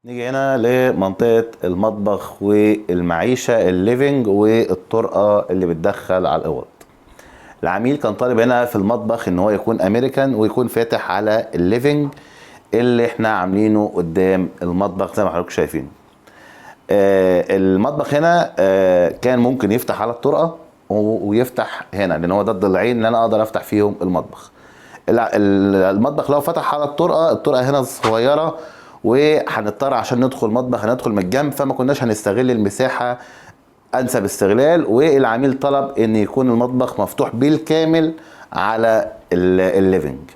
نيجي هنا لمنطقة المطبخ والمعيشة، ال living، والطرقة اللي بتدخل على الأوض. العميل كان طالب هنا في المطبخ ان هو يكون امريكان ويكون فاتح على ال living اللي احنا عاملينه قدام المطبخ زي ما حضراتكم شايفين. المطبخ هنا كان ممكن يفتح على الطرقه ويفتح هنا، لان هو ده الضلعين اللي انا اقدر افتح فيهم المطبخ. المطبخ لو فتح على الطرقه، الطرقه هنا صغيرة وهنضطر عشان ندخل مطبخ هندخل من الجنب، فما كناش هنستغل المساحة انسب استغلال. والعميل طلب ان يكون المطبخ مفتوح بالكامل على ال living.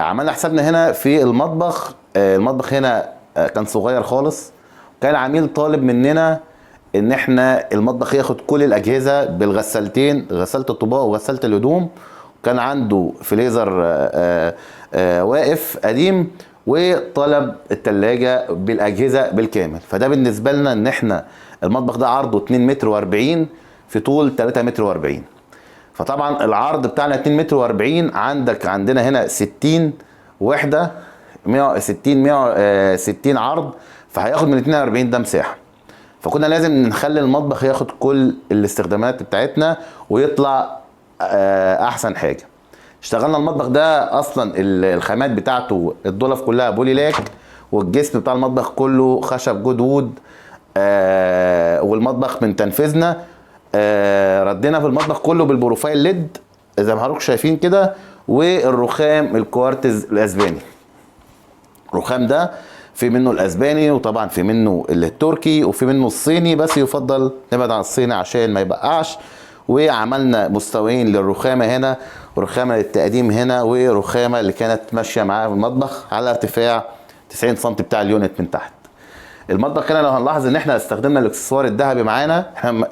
عملنا حسابنا هنا في المطبخ. المطبخ هنا كان صغير خالص، كان العميل طالب مننا ان احنا المطبخ ياخد كل الاجهزة بالغسالتين، غسالة الطباق وغساله الهدوم. كان عنده فليزر واقف قديم، وطلب التلاجة بالاجهزة بالكامل. فده بالنسبة لنا ان احنا المطبخ ده عرضه 2 متر و40 في طول 3 متر و40، فطبعا العرض بتاعنا 2 متر و40، عندنا هنا 60 وحده، 160، 160 عرض، فهياخد من 42 ده مساحة. فكنا لازم نخلي المطبخ ياخد كل الاستخدامات بتاعتنا ويطلع احسن حاجة. اشتغلنا المطبخ ده اصلا الخامات بتاعته الضلف كلها Polylac، والجسم بتاع المطبخ كله خشب Goodwood، والمطبخ من تنفيذنا. ردينا في المطبخ كله بال profile LED زي ما حضراتكم شايفين كده، والرخام الكوارتز الاسباني. الرخام ده في منه الاسباني، وطبعا في منه التركي، وفي منه الصيني، بس يفضل نبعد عن الصيني عشان ما يبقعش. وعملنا مستويين للرخامه هنا، ورخامه للتقديم هنا، ورخامه اللي كانت ماشية معاها في المطبخ على ارتفاع 90 سم بتاع ال unit من تحت. المطبخ هنا لو هنلاحظ ان احنا استخدمنا الاكسسوار الذهبي معانا، احنا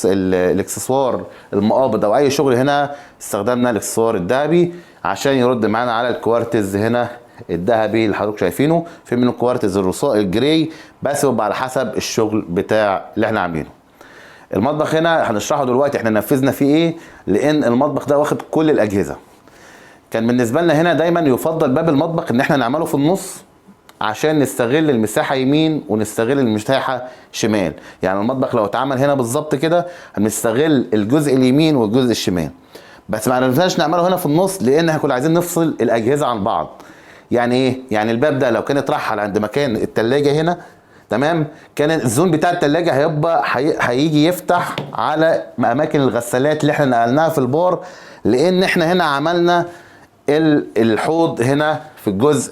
الاكسسوار المقابض او اي شغل هنا استخدمنا الاكسسوار الذهبي عشان يرد معانا على الكوارتز هنا الذهبي اللي حضرتك شايفينه. في منه كوارتز الرصاص ال gray، بس بيبقى على حسب الشغل بتاع اللي احنا عاملينه. المطبخ هنا هنشرحه دلوقتي احنا نفذنا فيه ايه، لان المطبخ ده واخد كل الاجهزة. كان بالنسبة لنا هنا دايما يفضل باب المطبخ ان احنا نعمله في النص عشان نستغل المساحة يمين ونستغل المساحة شمال. يعني المطبخ لو اتعمل هنا بالظبط كده هنستغل الجزء اليمين والجزء الشمال، بس ما عرفناش نعمله هنا في النص لان احنا كنا عايزين نفصل الاجهزة عن بعض. يعني ايه؟ يعني الباب ده لو كان اترحل عند مكان التلاجة هنا، تمام، كان ال zone بتاع التلاجة هيبقى هيجي يفتح على اماكن الغسالات اللي احنا نقلناها في البار، لان احنا هنا عملنا الحوض هنا في الجزء